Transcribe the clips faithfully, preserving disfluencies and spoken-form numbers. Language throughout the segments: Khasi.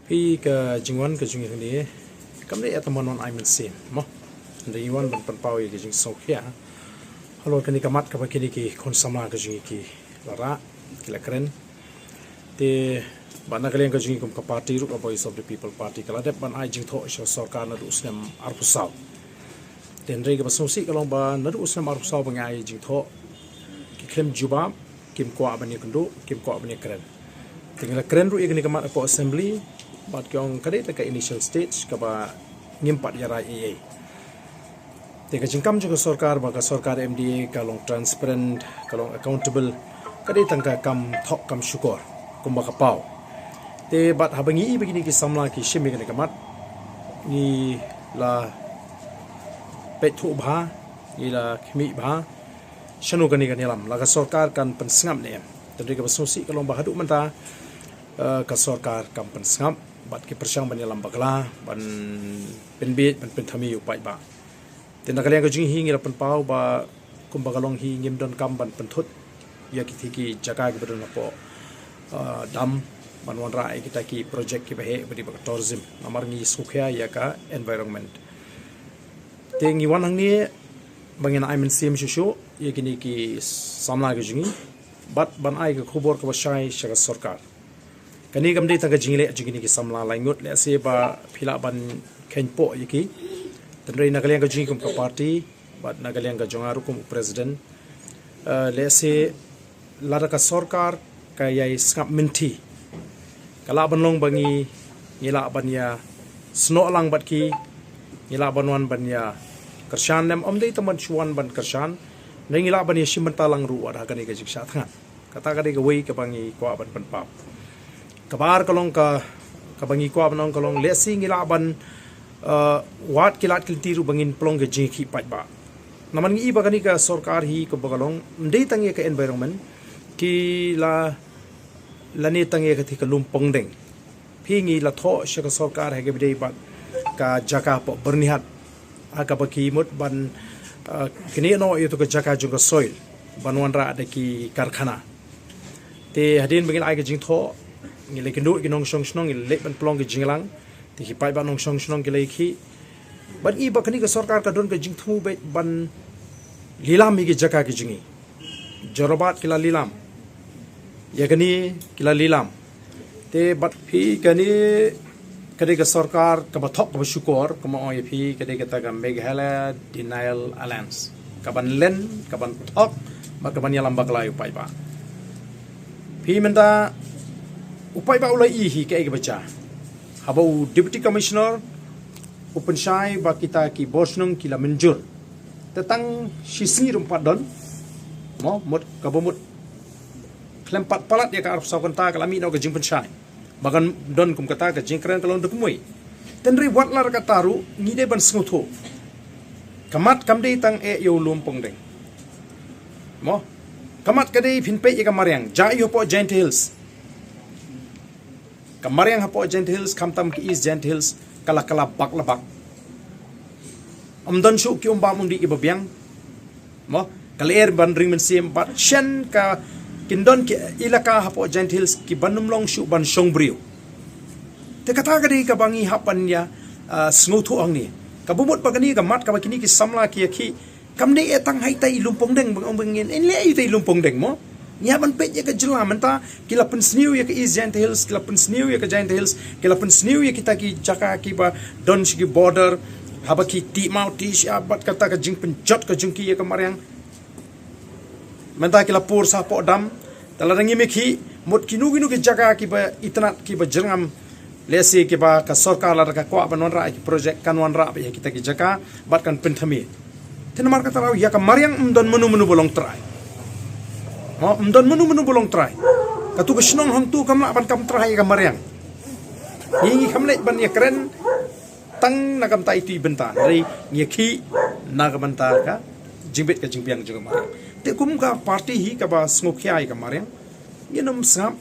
Phi, ka jingwan ka jong ngi hangne kam dei ïa ka mon wan ai mynsiem mo. Hynrei ngi wan ban pynpaw ïa ka jingsngewkhia halor kane ka mat kaba kine ki khun samla ka jong ngi ki la rah, ki la kren. Te bad na ka liang ka jong ngi kum ka party ruh, ka Voice of the People Party, ka la dep ban ai jingthoh sha sorkar naduh u snem arphew saw. Te hynrei kaba sngewsih ka long ba naduh u snem arphew saw ba ngi ai jingthoh, ki khlem jubab, kim kwah ban ïakynduh, kim kwah ban ïakren. Te ngi la kren ruh ïa kane ka mat hapoh assembly, bad ki ong ka dei tang ka initial stage kaba ngim pat ïa rai ei ei. Te ka jingkam jong ka sorkar ba ka sorkar M D A ka long transparent, ka long accountable, ka dei tang ka kam thok kam shukor kumba ka paw. Te bad haba ngi i ba kine ki samla ki shim ïa kane ka mat, ngi la peit thuh bha, ngi la khmih bha shano kane kan ïalam, la ka sorkar kan pynsngap ne em. Te hynrei kaba sngewsih ka long ba haduh mynta, eh, ka sorkar kam pynsngap, bad ki pyrshang ban ïalam bakla, ban pynbiej, ban pynthame ïa u paidbah. Te na ka liang ka jong ngi hi ngi la pynpaw ba kumba ka long hi ngim donkam ban pynthut ïa kitei ki jaka kiba don hapoh, ah, dam ban wanrah ïa kita ki project kiba heh ba dei ba ka tourism. Namar ngi sngewkhia ïa ka environment. Te ngi wan hangne ba ngin ai mynsiem shuh shuh ïa kine ki samla ki jong ngi bad ban ai ka khubor kaba shai sha ka sorkar. Kane kam dei tang ka jingleh jong kine ki samla laingut, lehse ba phi lah ban kheiñ poh ïa ki. Te hynrei na ka liang ka jong ngi kum ka party bad na ka liang ka jong nga ruh kum u president, eh, lehse lada ka sorkar ka ïai sngap mynthi, ka lah ban long ba ngi, ngi lah ban ïa snoh lang bad ki, ngi lah ban wan ban ïa kyrshan ne em. Ym dei tang ban shu wan ban kyrshan, hynrei ngi lah ban ïa shim bynta lang ruh wat ha kane ka jingshah thngan. Kata ka dei kawei kaba ngi kwah ban pynpaw. Kaba ar ka long ka, kaba ngi kwah ban ong ka long lehse ngi lah ban, eh, wad ki lad ki lynti ruh ba ngin pynlong ka jingïakhih paidbah. Namar ngi i ba kane ka sorkar hi kaba ka long ym dei tang ïa ka environment, ki la, lane tang ïa katei ka Lum Pongdeng. Phi, ngi la thoh sha ka sorkar ha kaba ïadei bad ka jaka hapoh Byrnihat, ha kaba ki mut ban, ah, knieh noh ïa tu ka jaka jong ka soil ban wanrah da ki karkhana. Te hadien ba ngi la ai ka jingthoh, ngi la ïakynduh ki nongshong shnong, ngi la leit ban pynlong ki jingïalang. Te ki paidbah nongshong shnong ki la ïakhih. Bad ngi i ba kane ka sorkar ka don ka jingthmu beit ban lilam ïa ki jaka ki jong ngi. Jorabat ki la lilam. Ïa kane ki la lilam. Te bad phi, kane ka dei ka sorkar kaba thok kaba shukor, kumba ong ïa phi, ka dei kata ka Meghalaya Denial Alliance, kaban len, kaban thok bad kaban ïalam bakla ïa u paidbah. Phi, mynta u paidbah u la i hi kaei kaba jia. Haba u Deputy Commissioner u pynshai ba kita ki bor shnong ki la mynjur, te tang shisngi ruh ym pat don. Mo, mut kaba mut khlem pat palat ïa ka arphew saw kynta ka la mih noh ka jingpynshai ba kan don kum kata ka jingkren ka long da kumwei. Te hynrei wat la kata ruh ngi dei ban sngewthuh. Ka mat kam dei tang eh ïa u Lum Pongdeng. Mo, ka mat ka dei, phin peit ïa ka mariang, jia ïa u hapoh Jaintia Hills. Ka mariang hapoh Jaintia Hills, khamtam ka East Jaintia Hills, ka la, ka la bak la bak. Ym don shuh ki umbam umdih kiba biang. Mo, ka lyer ban ring mynsiem bad shen ka, kin don ki elaka hapoh Jaintia Hills kiban ym long shuh ban shong briew. Te kata ka dei kaba ngi hap ban ïa, ah, sngewthuh hangne. Kaba mut ba kane ka mat kaba kine ki samla ki ïakhih, kam dei eh tang ha ita i Lum Pongdeng, ba nga ong ba ngin leh ita i Lum Pongdeng mo. Ngi hap ban peit ïa ka jylla mynta, ki la pynsniew ïa ka East Jaintia Hills, ki la pynsniew ïa ka Jaintia Hills, ki la pynsniew ïa kita ki jaka kiba don sha ki border, haba ki tih maw tih shyiap bad kata ka jingpynjot ka jong ki ïa ka mariang. Mynta ki la pur sha hapoh dam, te lada ngim ïakhih, mut kino kino ki jaka kiba itynnad kiba jyrngam, lehse kiba ka sorkar lada ka kwah ban wanrah ïa ki project kan wanrah beit ha kita ki jaka bad kan pynthame. Te namar kata ruh ïa ka mariang ym don mano mano ba long trai. Mo, ym don mano mano ba long trai. Katu ka shnong hangtu kam lah ban kam trai ïa ka mariang. Ngi, ngi kham leit ban ïakren tang na ka bynta itu i bynta, hynrei ngi ïakhih na ka bynta ka jingbit ka jingbiang jong ka mariang. Te kum ka party hi kaba sngewkhia ïa ka mariang, ngin ym sngap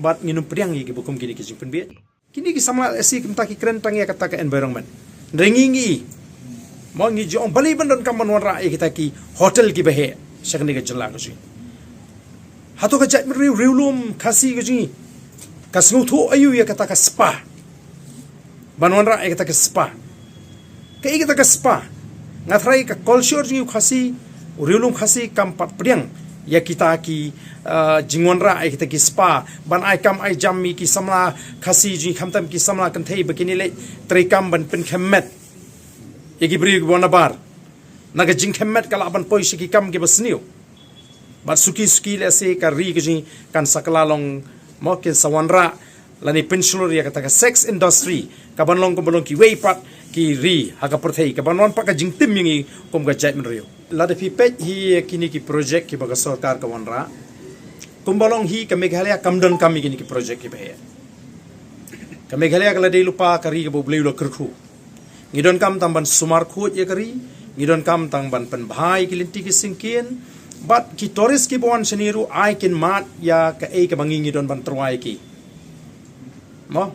bad ngin ym pdiang ïa kiba kum kine ki jingpynbiej. Kine ki samla L S C kumta ki kren tang ïa kata ka environment. Hynrei ngi, ngi, mo, ngi ju ong balei ban donkam ban wanrah ïa kita ki hotel kiba heh sha kane ka jylla ka jong ngi. Hato ka jaitbynriew riewlum Khasi ka jong ngi ka sngewthuh aïu ïa kata ka spa? Ban wanrah ïa kata ka spa. Kaei kata ka spa? Nga tharai ka culture jong u Khasi, u riewlum Khasi kam pat pdiang ïa kita ki, ah, jingwanrah ïa kita ki spa ban ai kam ai jam ïa ki samla Khasi jong ngi, khamtam ki samla kynthei ba kin ïaleh treikam ban pynkhem met ïa ki briew kiba nabar. Na ka jingkhem met ka lah ban poi sha ki kam kiba sniew. Bad suki suki lehse ka ri ka jong ngi kan sa kylla long, mo, kin sa wanrah lane pynshlur ïa kata ka sex industry kaban long kumba long kiwei pat ki ri ha ka pyrthei, kaban wan pat ka jingtim ïa ngi kum ka jaitbynriew. Lada phi peit hi ïa kine ki project kiba ka sorkar ka wanrah, kumba long hi ka Meghalaya kam donkam ïa kine ki project kiba heh. Ka Meghalaya ka la dei lypa ka ri kaba U Blei u la kyrkhu. Ngi donkam tang ban sumar khuid ïa ka ri, ngi donkam tang ban pynbha ïa ki lynti ki syngkien. Bad ki tourist kiba wan shane ruh ai kin mad ïa kaei kaba ngi ngi don ban tyrwa ïa ki. Mo?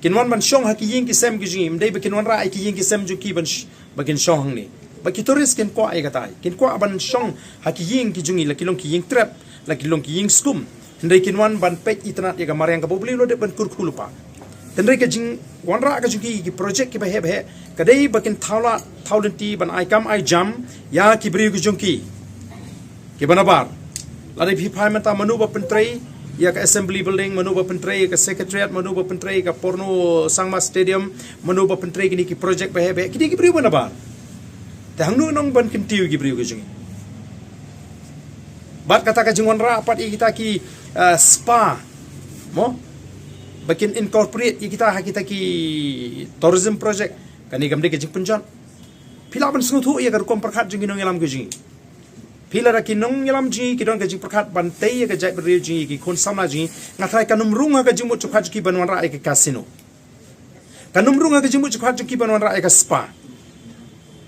Kin wan ban shong ha ki ïing ki sem ki jong ngi, ym dei ba kin wanrah ïa ki ïing ki sem jong ki ban sh-, ba kin shong hangne. Ba ki tourist kin kwah ïa katai. Kin kwah ban shong ha ki ïing ki jong ngi, la ki long ki ïing trep, la ki long ki ïing skum. Hynrei kin wan ban peit itynnad ïa ka mariang kaba U Blei u la dep ban kyrkhu lypa. Hynrei ka jingwanrah ka jong ki, ki project kiba heh ba heh, ka dei ba kin thaw lad thaw lynti ban ai kam ai jam ïa ki briew ki jong ki kiba nabar. Lada phi phai mynta mano ba pyntrei ïa ka assembly building, mano ba pyntrei ïa ka secretariat, mano ba pyntrei ïa ka Porno Sangma Stadium, mano ba pyntrei kine ki project ba heh ba heh, kine ki briew ba nabar. Te hangno nong ban kyntiew ïa ki briew ki jong ngi? Bad kata ka jingwanrah pat ïa kita ki, ah, spa, mo, ba kin incorporate ïa kita ha kita ki tourism project. Kane kam dei ka jingpynjot. Phi lah ban sngewthuh ïa ka rukom pyrkhat jong ki nongïalam ki jong ngi. Phi, lada ki nongïalam jong ngi ki don ka jingpyrkhat ban tei ïa ka jaitbynriew jong ngi, ki khun samla jong ngi, nga tharai kan ym rung ha ka jingmut jingpyrkhat jong ki ban wanrah ïa ka casino. Kan ym rung ha ka jingmut jingpyrkhat jong ki ban wanrah ïa ka spa.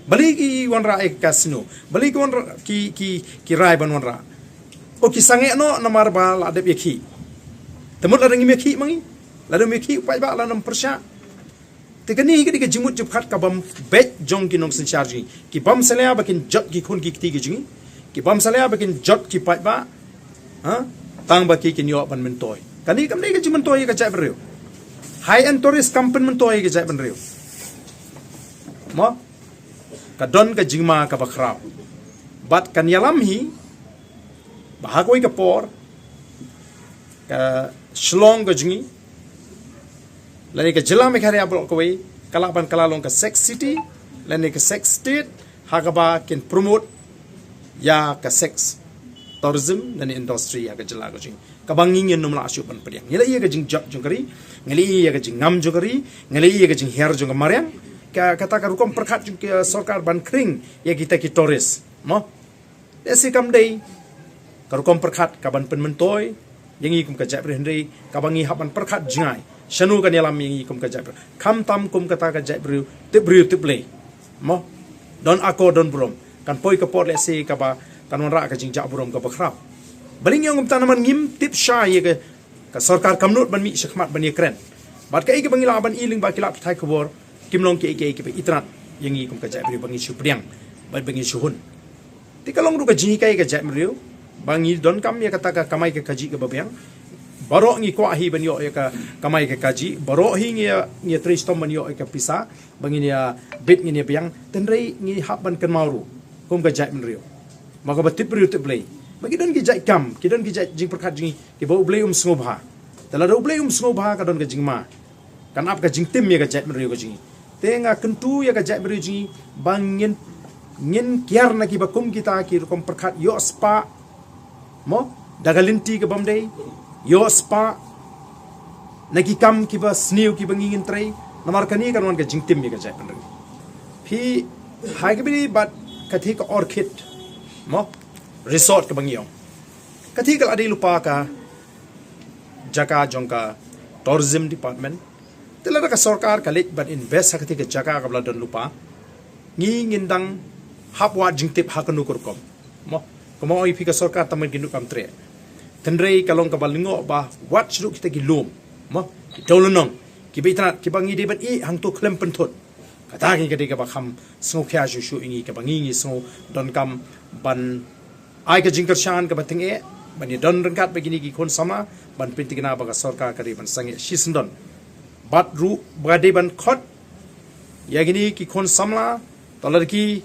Balei ki wanrah ïa ka casino? Balei ki wanrah, ki, ki, ki rai ban wanrah? O, ki sangeh noh namar ba la dep ïakhih. Te mut lada ngim ïakhih ma ngi, lada ym ïakhih u paidbah, lada ym pyrshah. Te kane hi ka dei ka jingmut jingpyrkhat kabym beit jong ki nongsynshar jong ngi. Ki bym salia ba kin jot ki khun ki kti ki jong ngi. Ki bym salia ba kin jot ki paidbah. Ha? Tang ba ki kin ïoh ban myntoi. Kane kam dei ka jingmyntoi ïa ka jaitbynriew. High end tourist kam pynmyntoi ïa ka jaitbynriew. Mo? Ka don ka jingma kaba khraw. Bad kan ïalam hi ba ha kawei ka por ka Shillong ka jong ngi, lane ka jylla Meghalaya baroh kawei, ka lah ban kylla long ka sex city lane ka sex state, ha kaba kin promote ïa ka sex tourism lane industry ha ka jylla ka jong ngi, kaba ngi ngin ym lah shuh ban pdiang. Ngi la ïohi ïa ka jingjot jong ka ri, ngi la ïohi ïa ka jingngam jong ka ri, ngi la ïohi ïa ka jinghiar jong ka mariang. Ka, kata ka rukom pyrkhat jong ka sorkar ban khring ïa kita ki tourist, mo? Lehse kam dei ka rukom pyrkhat kaban pynmyntoi ïa ngi kum ka jaitbynriew, hynrei kaba ngi hap ban pyrkhat jngai, shano kan ïalam ïa ngi kum ka jaitbynriew, khamtam kum kata ka jaitbynriew tip briew tip Blei. Mo? Don akor don burom. Kan poi ka por lehse kaba kan wanrah ka jingjah burom kaba khraw. Balei ngi ong kumta? Namar ngim tip shai ïa ka, ka sorkar kam nud ban mih shakhmat ban ïakren. Bad kaei kaba ngi lah ban ïohi lyngba ki lad pathai khubor, kim long kiei kiei kiba itynnad ïa ngi kum ka jaitbynriew ba ngi shu pdiang bad ba ngi shu hun. Te ka long ruh ka jinghikai ka jaitbynriew ba ngi donkam ïa kata ka kamai ka kajih kaba biang. Baroh ngi kwah hi ban ïoh ïa ka kamai ka kajih, baroh hi ngi ïa, ngi ïa trei shitom ban ïoh ïa ka pisa ba ngin ïa bit, ngin ïa biang. Hynrei ngi hap ban kynmaw ruh kum ka jaitbynriew ba kaba tip briew tip Blei, ba ki don ki jait kam, ki don ki jait jingpyrkhat jong ngi kiba U Blei um sngewbha. Te lada U Blei um sngewbha ka don ka jingma, kan ap ka jingtim ïa ka jaitbynriew ka jong ngi. Te nga kyntu ïa ka jaitbynriew jong ngi ba ngin, ngin kiar na kiba kum kita ki rukom pyrkhat ïoh spah, mo, da ka lynti kabym dei, ïoh spah na ki kam kiba sniew kiba ngi ngin trei. Namar kane kan wan ka jingtim ïa ka jaitbynriew. Phi, ha kaba ïadei bad kata ka Orchid, mo, Resort kaba ngi ong, kata ka la dei lypa ka jaka jong ka Tourism Department. Te lada ka sorkar ka leit ban invest ha kata ka jaka kaba la don lypa, ngi ngin dang hap wad jingtip ha kano ka rukom, mo. Kumba ong ïa phi, ka sorkar tang ban kynduh kam treh. Hynrei ka long kaba lyngngoh ba wat shuh kita ki lum, mo, ki dewlynnong kiba itynnad kiba ngi dei ban ïeh hangto khlem pynthut. Kata ka dei kaba kham sngewkhia shuh shuh ïa ngi, kaba ngi ngi sngew donkam ban ai ka jingkyrshan kaba tyngeh ban ïa don ryngkat bad kine ki khun samla ban pynthikna ba ka sorkar ka dei ban sangeh shisyndon. Bad ruh ba dei ban khot ïa kine ki khun samla, te lada ki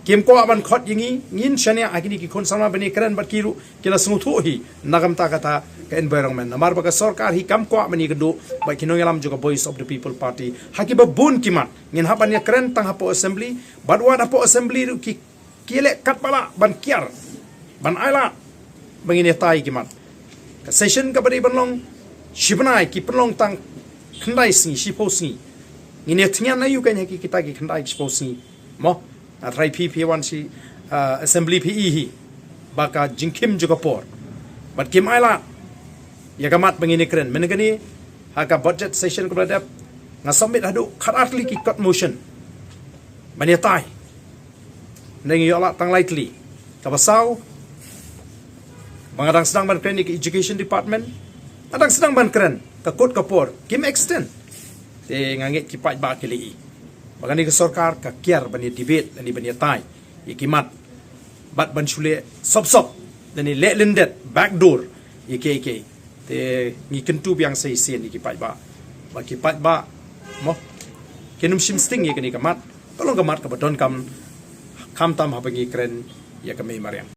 kim kwah ban khot ïa ngi, ngin shaniah ha kine ki khun samla ban ïakren bad ki ruh ki la sngewthuh hi na ka bynta kata ka environment. Namar ba ka sorkar hi kam kwah ban ïakynduh bad ki nongïalam jong ka Voice of the People Party ha kiba bun ki mat. Ngin hap ban ïakren tang hapoh assembly, bad wat hapoh assembly ruh ki, ki leh katba lah ban kiar, ban ailad ba ngin ïatai ki mat. Ka session kaba dei ban long shi bnai ki pynlong tang khyndai sngi, shiphew sngi. Ngin ïa thngan aïu kein ha ki kita ki khyndai shiphew sngi? Mo, nga tharai phi, phi wan sha, ah, assembly phi i hi ba ka jingkhim jong ka por. Bad kim ailad ïa ka mat ba ngin ïakren. Mynne kane ha ka budget session kaba la dep, nga submit haduh khatar tylli ki kot motion ban ïatai. Ngi ïoh lad tang lai tylli. Kaba saw, ba nga dang sdang ban kren ïa ka education department, nga dang sdang ban kren, ka kut ka por kim extend. Te nga ngeit ki paidbah ki la i ba kane ka sorkar ka kiar ban ïa debate lane ban ïatai ïa ki mat, bad ban shu leh sop sop lane leh lyndet, backdoor ïa kiei kiei. Te ngi kyntu biang sa shisien ïa ki paidbah ba ki paidbah, mo, kin ym shim sting ïa kane ka mat. Ka long ka mat kaba donkam, khamtam haba ngi kren ïa ka mei mariang.